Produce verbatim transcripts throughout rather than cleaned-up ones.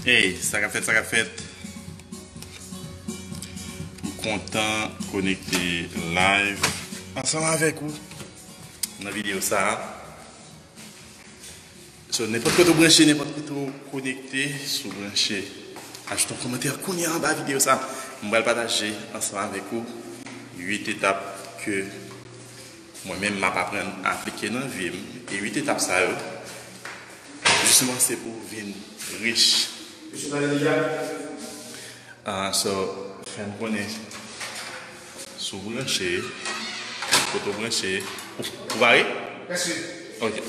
Hey, sa k ap fèt, sa k ap fèt? M kontan konekte live ansanm avèk ou nan videyo sa a. So, nenpòt kote w branche, nenpòt kote w konekte, si w branche, ajoute yon kòmantè kounye a anba videyo sa a. M pral pataje ansanm avèk ou uit etap ke mwen menm m ap aprann aplike nan vi m. E uit etap sa yo, jisteman, se pou w vin rich. Ah, so, fè m konnen si w branche, kote w branche. Ou, ou pare? Ok.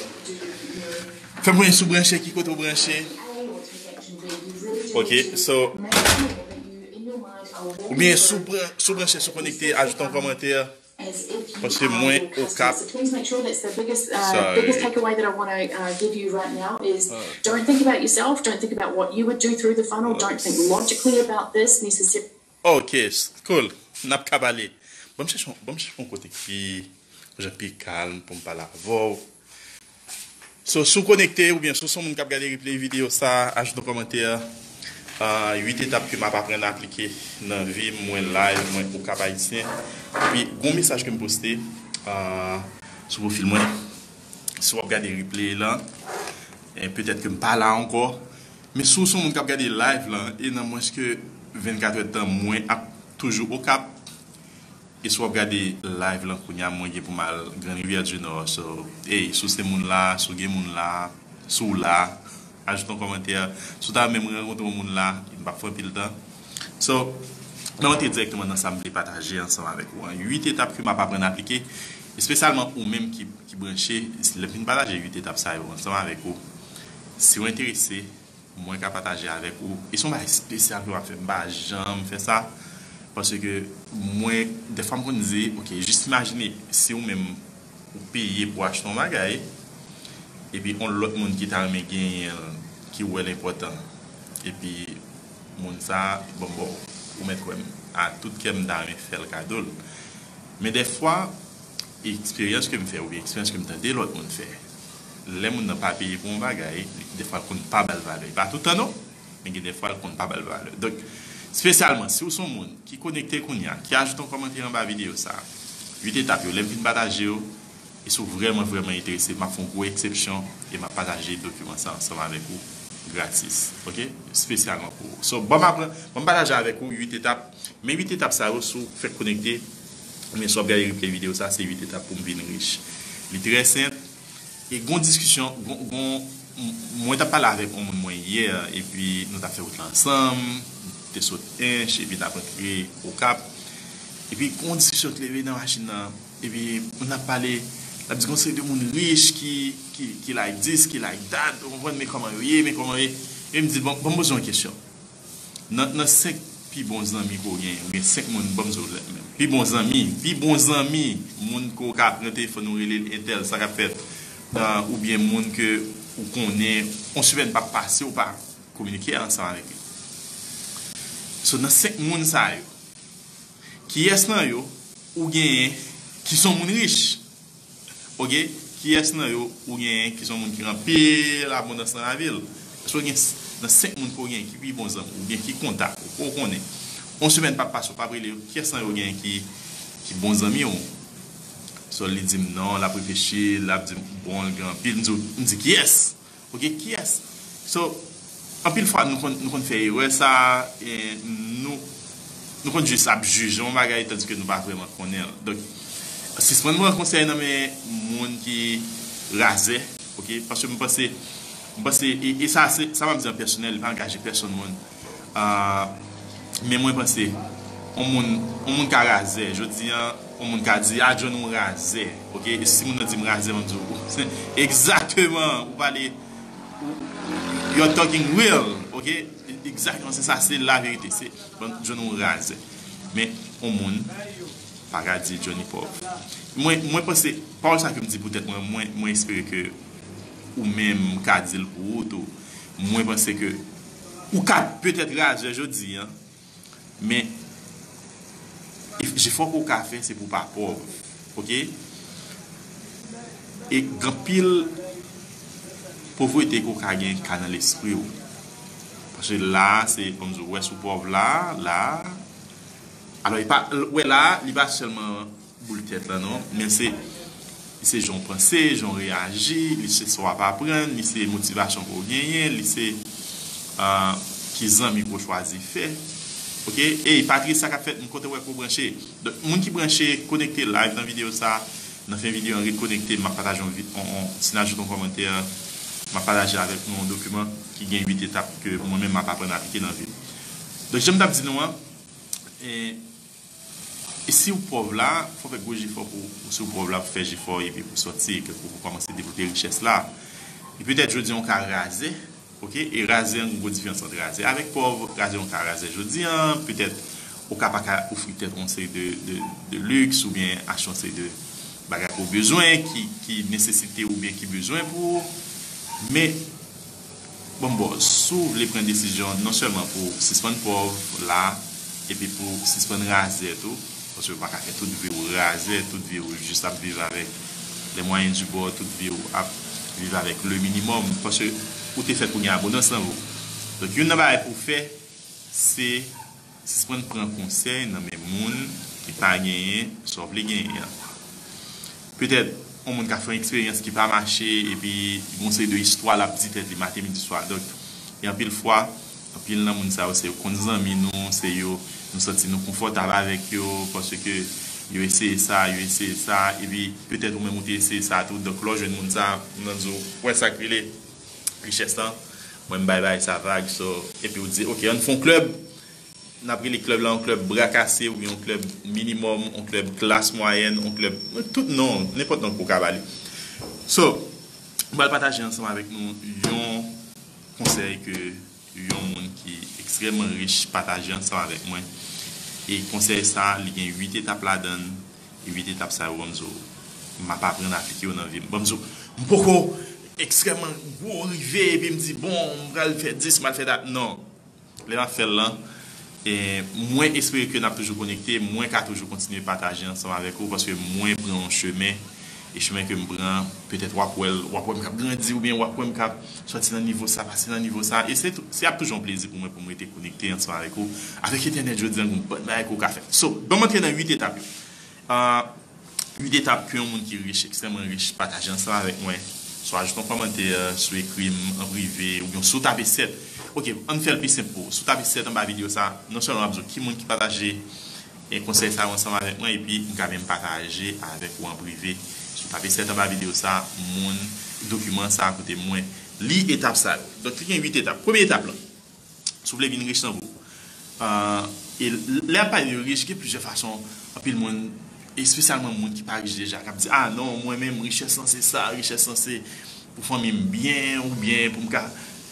Fè m konnen si w branche, ki kote w branche. Ok, so, oubyen si w bran-, si w branche, si w konekte, ajoute yon kòmantè. Paske mwen, Okap, sorry. Don't think about yourself, don't think about what you would do through the funnel, don't think logically about this necessarily. Ok, s-, cool. N ap ka pale. Ban m chèche yon, ban m chèche yon kote ki, jan pi kalm pou m pale avè w. So, si w konekte oubyen si w se yon moun k ap gade replay videyo sa, ajoute yon kòmantè. Ah, uit etap ke m ap aprann aplike nan vi m, mwen live, mwen Okap Ayisyen. Epi, gon mesaj ke m poste, ah, sou pwofil mwen. Si w ap gade replay la, e petèt ke m pa la ankò. Men si w se yon moun k ap gade live lan, e nan mwens ke vennkat èdtan, mwen ap toujou Okap. E si w ap gade live lan kounye a, mwen gen pou m al Gran Rivyè di Nò. So, hey, si w se moun la, si w gen moun la, si w la, ajoute yon kòmantè. Si w ta menm rankontre yon moun la, m p ap fè anpil tan. So, m ap antre dirèkteman nan sa m vle pataje ansanm avèk ou an. Uit etap ke m ap aprann aplike, espesyalman ou menm ki, ki branche, lè m fin pataje uit etap sa yo ansanm avèk ou. Si w enterese, mwen ka pataje avèk ou. E se yon bagay espesyal ke m ap fè. M pa janm fè sa. Paske mwen, dèfwa m konn di, ok, jis imajine si ou menm ou peye pou achte yon bagay, epi yon lòt moun ki ta renmen genyen l, ki wè l enpòtan. Epi moun sa, bon, bon, ou mèt kwè m, a tout kè m ta renmen fè l kado l. Men dèfwa, eksperyans ke m fè oubyen eksperyans ke m tande lòt moun fè, lè moun nan pa peye pou yon bagay, dèfwa l konn pa ba l valè. E pa tout tan non, men gen dèfwa l konn pa ba l valè. Donk, espesyalman, si w se yon moun ki konekte kounye a, ki ajoute yon kòmantè anba videyo sa a, uit etap yo, lè m fin pataje yo, e si w vrèman, vrèman enterese, m ap fè yon gwo eksepsyon e m ap pataje dokiman sa ansanm avèk ou gratis, ok? Espesyalman pou ou. So, ban m aprann, ban m pataje avèk ou uit etap. Men uit etap sa yo, si w fèk konekte, oubyen si w ap gade replay videyo sa, se uit etap pou m vin rich. Li trè senp. E gon diskisyon, gon, gon, m-, mwen t ap pale avèk yon moun mwen yè, epi nou t ap fè wout la ansanm, te sot Ench, epi n ap rantre Okap. Epi gon diskisyon k leve nan machin nan, epi n ap pale, l ap di gon seri de moun rich ki, ki, ki like this, ki like that, ou konprann, men kòman yo ye, men kòman yo ye. E m di, bon, bon, m poze yon kesyon. Nan, nan senk pi bon zanmi ke w genyen, ou gen senk moun, ban m di w lèt menm. Pi bon zanmi, pi bon zanmi, moun ke w ka pran telefòn ou rele l, entèl, sa k ap fèt, ah, oubyen moun ke ou konnen, yon semèn p ap pase ou pa kominike ansanm avèk li. So, nan senk moun sa yo, kiyès nan yo ou genyen ki se yon moun rich? Ok, kiyès nan yo ou genyen ki se yon moun ki gen anpil abondans nan lavi l? Èske w gen s-, nan senk moun ke w genyen ki pi bon zanmi w, oubyen ki kontak ou, ke w konnen, yon semèn p ap pase w p ap rele yo, kiyès nan yo w genyen ki, ki bon zanmi w? So, li di m non, l ap reflechi, l ap di m, bon, l gen anpil. M di, m di, kiyès? Ok, kiyès? So, anpil fwa nou konn, nou konn fè erè sa, e nou, nou konn jis ap jije yon bagay, tandike nou pa vrèman konnen l. Donk, sispann pran konsèy nan men moun ki razè, ok? Paske m panse, m panse, e, e sa, se, sa m ap di an pèsonèl, li pa angaje pèsonn moun. Ah, men mwen panse, yon moun, yon moun ka razè. Jodi a, yon moun ka di, "Ah, John, ou razè." Ok? E si moun nan di m razè, mwen di w, "Egzakteman, ou pale, ou, you're talking real." Ok? Egzakteman, se sa, se laverite. Se, bon, John, ou razè. Men, yon moun pa ka di Johnny pòv. Mwen, mwen panse, pawòl sa ke m di pou tèt mwen, mwen, mwen espere ke ou menm ka di l pou ou tou. Mwen panse ke ou ka petèt razè jodi a, men jefò ke w ka fè, se pou w pa pòv. Ok? E gen anpil povrete ke w ka gen ka nan lespri w. Se la, se kòmsi w wè sou pòv la, la. Alò, e pa, wè la, li pa sèlman boul tèt la, non, men se, li se jan w panse, jan w reyaji, li se sa w ap aprann, li se motivasyon ke w genyen, li se, ah, ki zanmi ke w chwazi fè. Oke? Ey, Patrice, sa k ap fèt? M kontan wè ke w branche. Donk, moun ki branche, konekte live nan videyo sa. Nan fen videyo an, ret konekte, m ap pataje yon vi-, on, on, si n ajoute yon kòmantè, m ap pataje avèk nou yon dokiman ki gen uit etap ke mwen menm m ap aprann aplike nan vi m. Donk, jan m t ap di nou an, e, e si w pòv la, fò w fè gwo jefò pou, pou si w pòv la, pou fè jefò epi pou sòti, ke pou, pou kòmanse devlope richès la. E petèt jodi a, w ka razè, oke? E razè an, gen gwo diferans ant razè avèk pòv. Razè, w ka razè jodi a, petèt, ou ka pa ka ofri tèt ou yon seri de, de, de liks oubyen achte yon seri de bagay ke w bezwen, ki, ki nesesite oubyen ki bezwen pou ou. Men, bon, bon, si w vle pran desizyon non sèlman pou w sispann pòv la, epi pou w sispann razè tou, paske w pa ka fè tout vi w razè, tout vi w jis ap viv avèk les moyens du bord, tout vi w ap viv avèk le minimum, paske ou te fèt pou gen abondans nan vi w. Donk, youn nan bagay pou w fè, se sispann pran konsèy nan men moun ki pa genyen sa w vle genyen an. Petèt, yon moun ka fè yon eksperyans ki pa mache, epi gon seri de istwa l ap di tèt li maten, midi, swa. Donk, e anpil fwa, anpil nan moun sa yo, se yo konn zanmi nou, se yo nou santi nou konfòtab avèk yo, paske yo eseye sa, yo eseye sa, epi petèt ou menm ou te eseye sa tou. Donk, lè w jwenn moun sa, moun nan di w, wè sa k rele richès lan, mwen m bay bagay sa vag, so, epi w di, oke, ann fè yon klèb, n ap rele klèb la yon klèb bra kase oubyen yon klèb minimòm, yon klèb klas mwayèn, yon klèb, tout non, nenpòt non ke w ka ba li. So, m pral pataje ansanm avèk nou yon konsèy ke yon moun ki ekstrèmman rich pataje ansanm avèk mwen. E konsèy sa, li gen uit etap ladan l. E uit etap sa yo, ban m di w, m ap aprann aplike yo nan vi m. Ban m di w, m poko ekstrèmman gwo rive, epi m di, bon, m pral fè dis, m pral fè dat. Non. Lè m ap fè l lan, e mwen espere ke n ap toujou konekte, mwen ka toujou kontinye pataje ansanm avèk ou, paske mwen pran yon chemen, e chemen ke m pran, petèt w ap wè l, w ap wè m k ap grandi, oubyen w ap wè m k ap sòti nan nivo sa, pase nan nivo sa, e se tou, se ap toujou yon plezi pou mwen pou m rete konekte ansanm avèk ou, avèk entènèt jodi a, gen yon bann bagay ke w ka fè. So, ban m antre nan uit etap yo. Ah, uit etap ke yon moun ki rich, ekstrèmman rich, pataje ansanm avèk mwen. Swa ajoute yon kòmantè, swa ekri m an prive, oubyen si w tape sèt. Oke, ann fè l pi senp pou ou. Si w tape sèt anba videyo sa, non sèlman m ap di w ki moun ki pataje e konsèy sa yo ansanm avèk mwen, epi m ka menm pataje avèk ou an prive. Si w tape sèt anba videyo sa, moun, dokiman sa kote mwen li etap sa yo. Donk, li gen uit etap. Premye etap lan, si w vle vin rich nan vi w. Ah, e lè ap pale de rich, gen plizyè fason, anpil moun, espesyalman moun ki pa rich deja, k ap di, ah non, mwen menm, richès lan se sa, richès lan se pou fanmi m byen, oubyen pou m ka,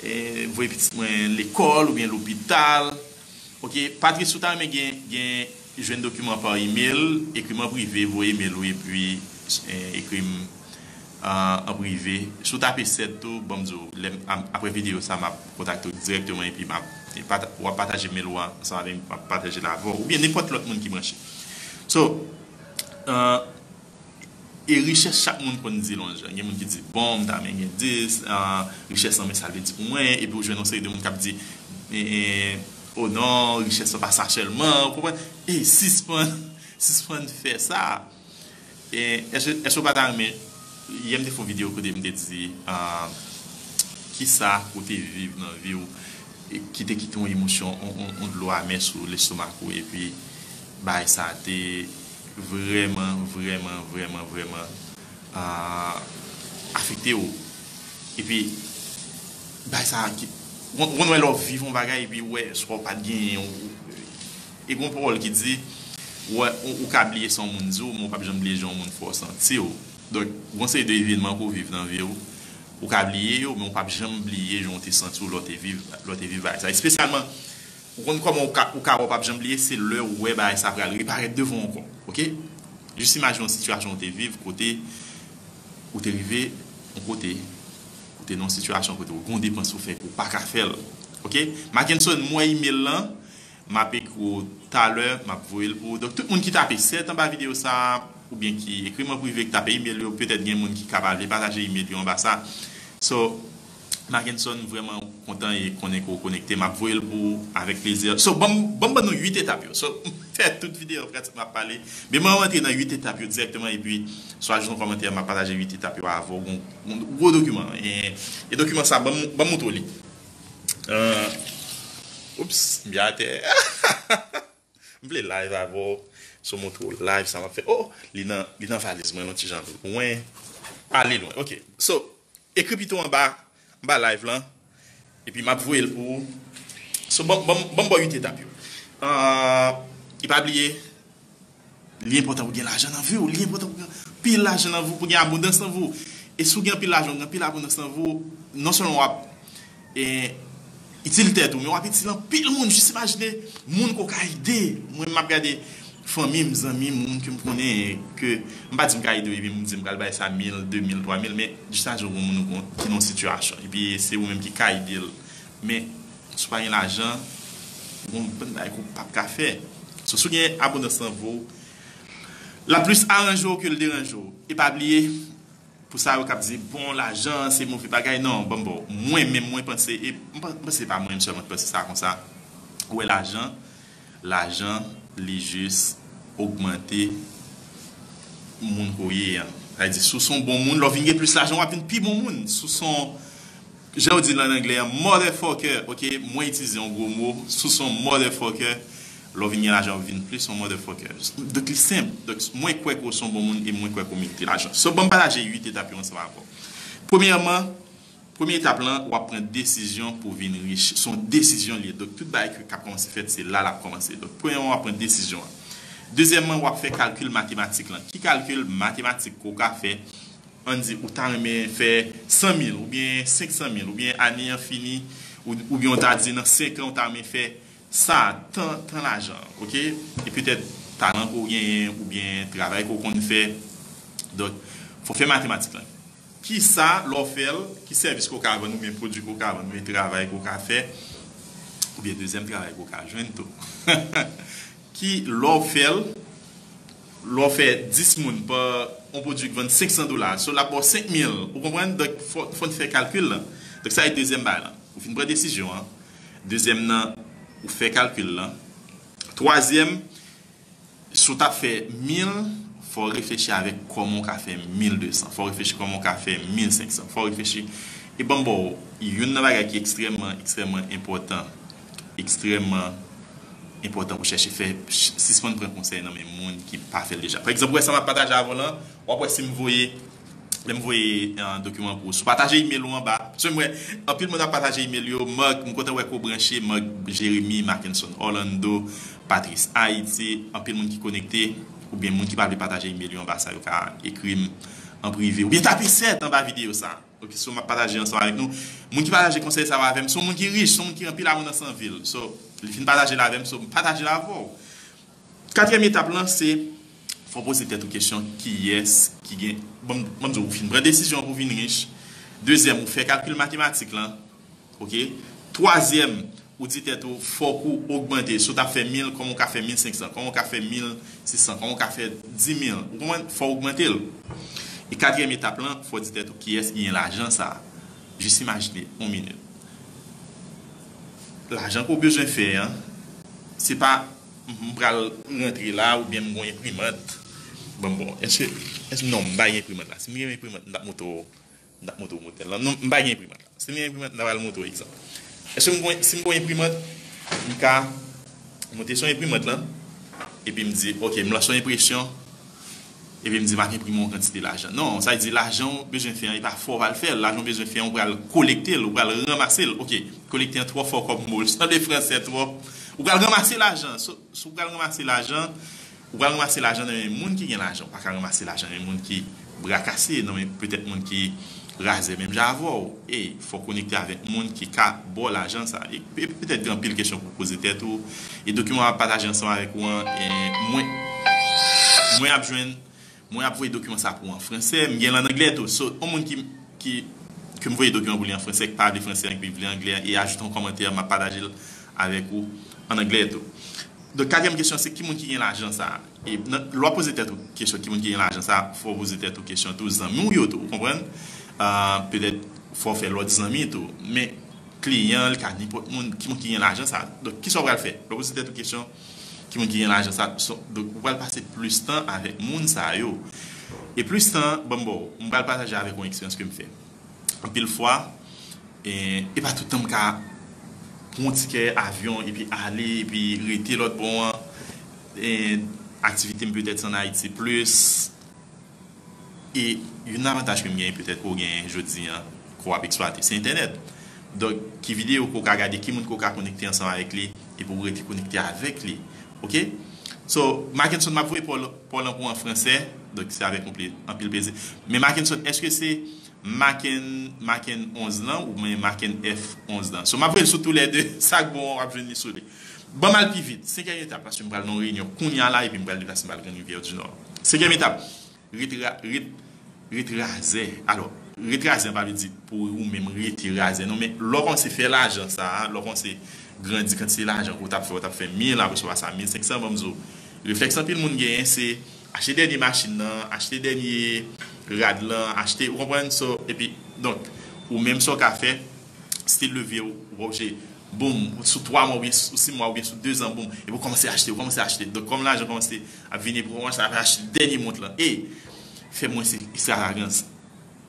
eh, voye pitit mwen lekòl, oubyen lopital. Oke, Patrice, si w ta renmen gen, gen, jwenn dokiman pa email, ekri m an prive, voye email ou, epi, eh, ekri m, ah, an prive. Si w tape sèt tou, ban m di w, lè m, ap-, apre videyo sa, m ap kontakte w dirèkteman, epi m ap, e pata-, w ap pataje email ou a ansanm avè m, m ap pataje l avè w, oubyen nenpòt lòt moun ki branche. So, ah, e richès, chak moun konn di l yon jan. Gen moun ki di, bon, m ta renmen gen dis, ah, richès lan, men sa l vle di pou mwen, epi w jwenn yon seri de moun k ap di, e, e, oh non, richès lan pa sa sèlman, ou konprann? E sispann, sispann fè sa. E, èske, èske w pa ta renmen, yè m te fè yon videyo kote m te di, ah, kisa ou te viv nan vi w, e ki te kite yon emosyon, yon, yon, yon dlo amè sou lestomak ou, epi bagay sa te vrèman, vrèman, vrèman, vrèman, ah, afekte w. Epi, bagay sa ki, w, w konn wè lè w viv yon bagay, epi w wè, swa w pa t genyen, ou, e gon pawòl ki di, wè, ou, ou ka bliye sa yon moun di w, men w p ap janm bliye jan yon moun fè w santi w. Donk, gon seri de evènman ke w viv nan vi w, ou ka bliye yo, men w p ap janm bliye jan w te santi w lè w te viv, lè w te viv bagay sa. Espesyalman, ou konn kòman ou ka, ou ka wè w p ap janm bliye, se lè w wè bagay sa pral reparèt devan w ankò. Oke? Jis imajine yon sitiyasyon w te viv, kote ou te rive yon kote, ou te nan yon sitiyasyon kote w gen yon depans ou fè ke w pa ka fè l. Oke? Mackenson, m wè email lan, m ap ekri w talè, m ap voye l pou ou. Donk, tout moun ki tape sèt anba videyo sa a, oubyen ki ekri m an prive, ki tape email yo, petèt gen moun ki ka pa vle pataje email yo anba sa. So, Mackenson, vrèman, kontan e konnen ke w konekte, m ap voye l pou ou avèk plezi. So, ban m ban m ban nou uit etap yo. So, m fè tout videyo pratikman ap pale. Men mwen rantre nan uit etap yo dirèkteman epi swa jwenn yon kòmantè, m ap pataje uit etap yo avè w. Yon, yon gwo dokiman. E, e dokiman sa, ban m, ban m montre w li. Euh, oups, m byen atè. M vle live avè w. So, montre w live sa m ap fè. Oh, li nan, li nan valiz mwen, yon ti jan lwen. Ale lwen. Ok. So, ekri pito anba, anba live lan. Epi m ap voye l pou ou. So, ban, ban, ban m ba w uit etap yo. Ah, e pa bliye, li enpòtan pou gen lajan nan vi w. Li enpòtan pou gen pil lajan nan vi w, pou gen abondans nan vi w. E si w gen anpil lajan, w gen anpil abondans nan vi w, non sèlman w ap, e, itil tèt ou, men w ap itil anpil moun. Jis imajine moun ke w ka ede. Mwen, m ap gade fanmi m, zanmi m, moun ke m konnen, ke m pa di m ka ede w, epi m di m pral bay sa mil, de mil, twa mil, men jis imajine w gen moun ou kon-, ki nan yon sitiyasyon, epi se ou menm ki ka ede l. Men, si w pa gen lajan, gen yon bann bagay ke w p ap ka fè. So, si w gen abondans nan vi w, l ap plis aranje w ke l deranje w. E pa bliye, pou sa yo k ap di, bon, lajan, se move bagay, non, ban m ba w. Mwen menm, mwen panse, e m pa, m panse se pa mwen menm sèlman ki panse sa konsa. Ou wè lajan, lajan, li jis ogmante moun ke w ye an. Sa vle di, si w se yon bon moun, lè w vin gen plis lajan, w ap vin pi bon moun. Si w se yon, jan yo di l ann anglè an, motherfucker, ok? Mwen itilize yon gwo mo, si w se yon motherfucker, lè w vin gen lajan, w vin plis yon motherfucker. Donk, li senp. Donk, mwen kwè ke w se yon bon moun e mwen kwè ke w merite lajan. So, ban m pataje uit etap yo ansanm avè w. Premyèman, premye etap lan, w ap pran desizyon pou w vin rich. Se yon desizyon li ye. Donk, tout bagay ke, k ap kòmanse fèt, se la l ap kòmanse. Donk, premyèman, w ap pran desizyon an. Dezyèmman, w ap fè kalkil matematik lan. Ki kalkil matematik ke w ka fè? Ann di, ou ta renmen fè san mil, oubyen senk san mil, oubyen ane an fini, ou, oubyen w ta di nan senk an, ou ta renmen fè sa, tan, tan lajan, ok? E petèt talan ke w genyen, oubyen travay ke w konn fè. Donk, fò w fè matematik lan. Kisa, lè w fè l, ki sèvis ke w ka vann, oubyen pwodui ke w ka vann, oubyen travay ke w ka fè, oubyen dezyèm travay ke w ka jwenn tou. Ki, lè w fè l, lè w fè dis moun pa yon pwodui ki vann senk san dola, so l ap ba w senk mil, ou konprann? Donk, fò, fò n fè kalkil lan. Donk, sa e dezyèm bagay lan. Ou fin pran desizyon an. Dezyèm nan, ou fè kalkil lan. Twazyèm, si w t ap fè mil, fò w reflechi avèk kòman w ka fè mil de san. Fò w reflechi kòman w ka fè mil senk san. Fò w reflechi. E ban m ba w youn nan bagay ki ekstrèmman, ekstrèmman enpòtan. Ekstrèmman enpòtan pou chèche fè, ch-, sispann pran konsèy nan men moun ki pa fè l deja. Pa egzanp, ou wè sa m ap pataje avè w lan, w ap wè si m voye, lè m voye, eh, dokiman pou ou. Si w pataje email ou anba, paske m wè anpil moun ap pataje email yo, Mark, m kontan wè ke w branche, Mark Jeremy, Mackenson Orlando, Patrice Haïti, anpil moun ki konekte, oubyen moun ki pa vle pataje email yo anba sa, yo ka ekri m an prive, oubyen tape sèt anba videyo sa. Ok, so m ap pataje ansanm avèk nou. Moun ki pataje konsèy sa yo avè m, se yon moun ki rich, se yon moun ki anpil abondans nan vi l. So, li fin pataje l avè m, so m pataje l avè w. Katriyèm etap lan, se fò w poze tèt ou kesyon, kiyès ki gen, bon, m, bon, m di w, ou fin pran desizyon pou w vin rich. Dezyèm, ou fè kalkil matematik lan. Ok? Twazyèm, ou di tèt ou, fòk ou ogmante. Si w t ap fè mil, kòman w ka fè mil senk san? Kòman w ka fè mil sis san? Kòman w ka fè di mil? Ou konprann? Fò w ogmante l. E katriyèm etap lan, fò w di tèt ou, kiyès ki gen lajan sa a? Jis imajine, yon minit. Lajan ke w bezwen fè an, se pa, m, m pral rantre la oubyen m gon enprimant. Bon, bon, èske, èske, non, m pa gen enprimant la. Si m gen enprimant, m t ap montre w, m t ap montre w modèl lan. Non, m pa gen enprimant la. Si m gen enprimant, m ta pral montre w egzanp. Èske m gon, si m gon enprimant, m ka monte sou enprimant lan, epi m di, ok, m lanse yon enpresyon, epi m di, m ap enprime yon kantite lajan. Non, sa vle di lajan w bezwen fè an, e pa fò w pral fè l. Lajan w bezwen fè an, ou pral kolekte l, ou pral ranmase l. Ok, kolekte an twò fò kòm mo, l sanble fransè twòp. Ou pral ranmase lajan. So, si w pral ranmase lajan, ou pral ranmase lajan nan men moun ki gen lajan. Ou pa ka ranmase lajan nan men moun ki bra kase, nan men petèt moun ki razè menm jan avè w. E fò w konekte avèk moun ki ka ba w lajan sa. E, e petèt gen anpil kesyon pou w poze tèt ou. E dokiman m ap pataje ansanm avèk ou an, e mwen, mwen ap jwenn, mwen ap voye dokiman sa pou w an fransè, m gen l an anglè tou. So, yon moun ki, ki, ke m voye dokiman pou li an fransè, ki pa vle fransè an, ki vle anglè an, e ajoute yon kòmantè, m ap pataje l avèk ou an anglè tou. Donk, katriyèm kesyon, se ki moun ki gen lajan sa a? E nan, lè w ap poze tèt ou kesyon, ki moun ki gen lajan sa a, fò w poze tèt ou kesyon tou, zanmi w yo tou, ou konprann? Ah, petèt, fò w fè lòt zanmi tou. Men, kliyan, li ka nenpòt moun, ki moun ki gen lajan sa. Donk, kisa w pral fè? Lè w poze tèt ou kesyon, ki moun ki gen lajan sa? So, donk, ou pral pase plis tan avèk moun sa yo. E plis tan, bon, bon, m pral pataje avèk yon eksperyans ke m fè. Anpil fwa, e, e pa tout tan m ka pran yon tikè avyon epi ale, epi rete lòt bò an. E, aktivite m petèt se ann Ayiti plis. E youn nan avantaj ke m genyen, petèt ke w genyen jodi an, ke w ap eksplwate, se entènèt. Donk, ki videyo ke w ka gade, ki moun ke w ka konekte ansanm avèk li, epi w rete konekte avèk li. Oke? So, Mackenson, m ap voye pa w, pa w lan pou w an fransè, donk se avèk yon ple-, anpil plezi. Men Mackenson, èske se Macken, Macken onz lan oubyen Macken F onz lan? So, m ap voye l sou toulède, sa k bon, w ap jwenn li sou li. Ban m al pi vit, senkyèm etap, paske m pral nan yon reyinyon kounye a la, epi m pral deplase, m pral Grand Rivière du Nord. Senkyèm etap, ret ra-, ret, ret razè. Alò, ret razè an pa vle di pou ou menm rete razè, non, men lè w kòmanse fè lajan sa a, lè w kòmanse grandi kantite lajan ke w t ap fè, w t ap fè mil, apre sa w pase a mil senk san, ban m di w, reflèks anpil moun genyen, se achte dènye machin nan, achte dènye rad lan, achte, ou konprann, so, epi, donk, ou menm sa w ka fè, stil de vi w, w pa oblije, boum, sou twa mwa oubyen sou sis mwa oubyen sou de zan, boum, epi w kòmanse achte, w kòmanse achte. Donk, kòm lajan kòmanse ap vini, epi w kòmanse ap achte dènye mont lan. E, fè mwens ekstravagans,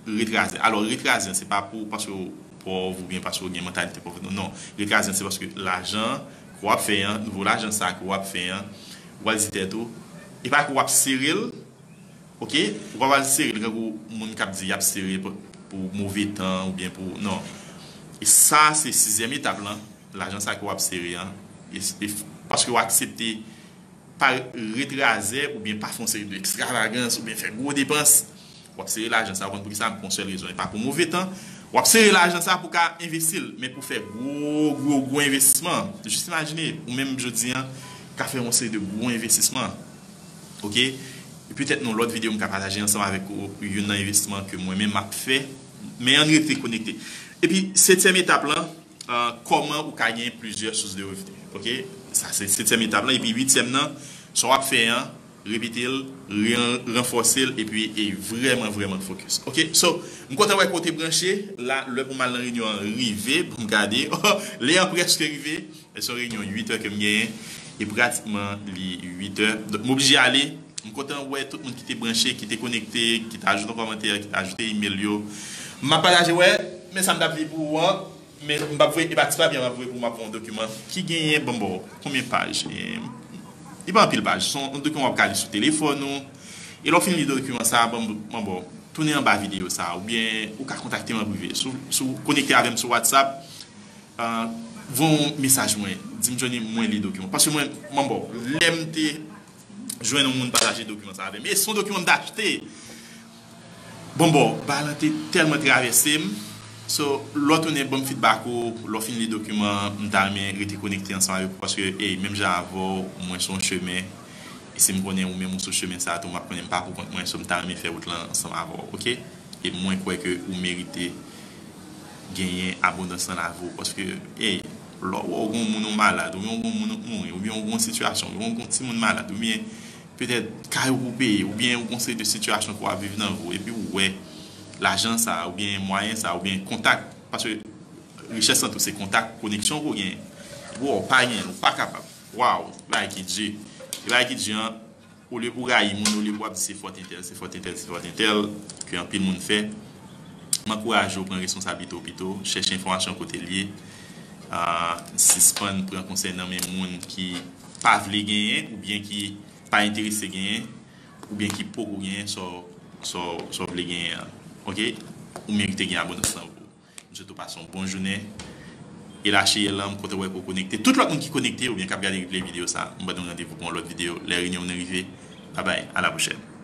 ret razè. Alò, ret razè an, se pa pou, paske w pòv oubyen paske w gen mantalite pòv. Non, non. Ret razè an, se paske lajan ke w ap fè an, nouvo lajan sa a ke w ap fè an, ou pral di tèt ou, e pa ke w ap sere l, oke? Ou pa pral sere l, tankou moun k ap di y ap sere pou, pou move tan oubyen pou, non. E sa, se sizyèm etap lan, lajan sa ke w ap sere an. E, e paske w aksepte pa ret razè oubyen pa fè yon seri de ekstravagans oubyen fè gwo depans. W ap sere lajan sa, ou konn poukisa? Pou yon sèl rezon, e pa pou move tan. W ap sere lajan sa pou ka envesti l, men pou fè gwo, gwo, gwo envestisman. Jis imajine, ou menm jodi an, ka fè yon seri de gwo envestisman. Oke? E petèt nan lòt videyo, m ka pataje ansanm avèk ou youn nan envestisman ke mwen menm m ap fè. Men ann rete konekte. Epi, setyèm etap lan, euh, kòman ou ka gen plizyè sous de revni. Oke? Sa se setyèm etap lan. Epi uityèm nan, sa w ap fè an, repete l, ren-, ranfòse l, epi e vrèman, vrèman focus. Oke? So, m kontan wè ke w te branche. La, lè pou m al nan reyinyon an rive, pou m gade. Lè an prèske rive. E se yon reyinyon uit è ke m genyen. E pratikman, li uit è. Donk, m oblije ale. M kontan wè tout moun ki te branche, ki te konekte, ki te ajoute yon kòmantè, ki te ajoute email yo. M ap pataje, wè, men sa m t ap li pou ou an. Men m p ap voye, e pa ti papye m ap voye pou m ap voye yon dokiman ki genyen, bon, bon, konbyen paj? E, li pa anpil paj. Se yon dokiman w ap ka li sou telefòn ou. E lè w fin li dokiman sa a, bon, bon, bon, tounen anba videyo sa a, oubyen ou ka kontakte m an prive. Si w, si w konekte avè m sou WhatsApp, ah, voye yon mesaj mwen, di m Johnny, mwen li dokiman. Paske mwen, bon, bon, lè m te jwenn yon moun pataje dokiman sa avè m. E se yon dokiman m te achte. Bon, bon, bagay lan te tèlman travèse m. So, lè w tounen ban m feedback ou, lè w fin li dokiman, m ta renmen rete konekte ansanm avèk ou paske, ey, menm jan avè w, mwen se yon chemen. E si m konnen ou menm ou sou chemen sa a tou, m ap konnen m pa pou kont mwen, so m ta renmen fè wout lan ansanm avè w, oke? E mwen kwè ke ou merite genyen abondans nan lavi w, paske, ey, lè w wè w gen yon moun ou malad, oubyen w gen yon moun ou mouri, oubyen w gen yon sitiyasyon, oubyen w gen yon timoun malad, oubyen petèt kay ou pou peye, oubyen w gen yon seri de sitiyasyon ke w ap viv nan vi w, epi w wè lajan sa a, oubyen mwayen sa a, oubyen kontak, paske richès lan tou se kontak, koneksyon ke w genyen. Epi w wè w pa genyen l, ou pa kapab. Waw, bagay ki di. E bagay ki di an, olye pou w rayi moun, olye pou w ap di se fòt entèl, se fòt entèl, se fòt entèl, ke anpil moun fè, m ankouraje w pran responsablite w pito, chèche enfòmasyon kote l ye, ah, sispann pran konsèy nan men moun ki pa vle genyen, oubyen ki pa enterese genyen, oubyen ki poko genyen sa w, sa w, sa w vle genyen an. Oke? Ou merite gen abondans nan vi w. M swete w pase yon bon jounen. E la cheyèl lan, m kontan wè ke w konekte. Tout lòt moun ki konekte oubyen k ap gade replay videyo sa, m ba nou randevou pou yon lòt videyo lè reyinyon an rive. Babay, a la pwochèn.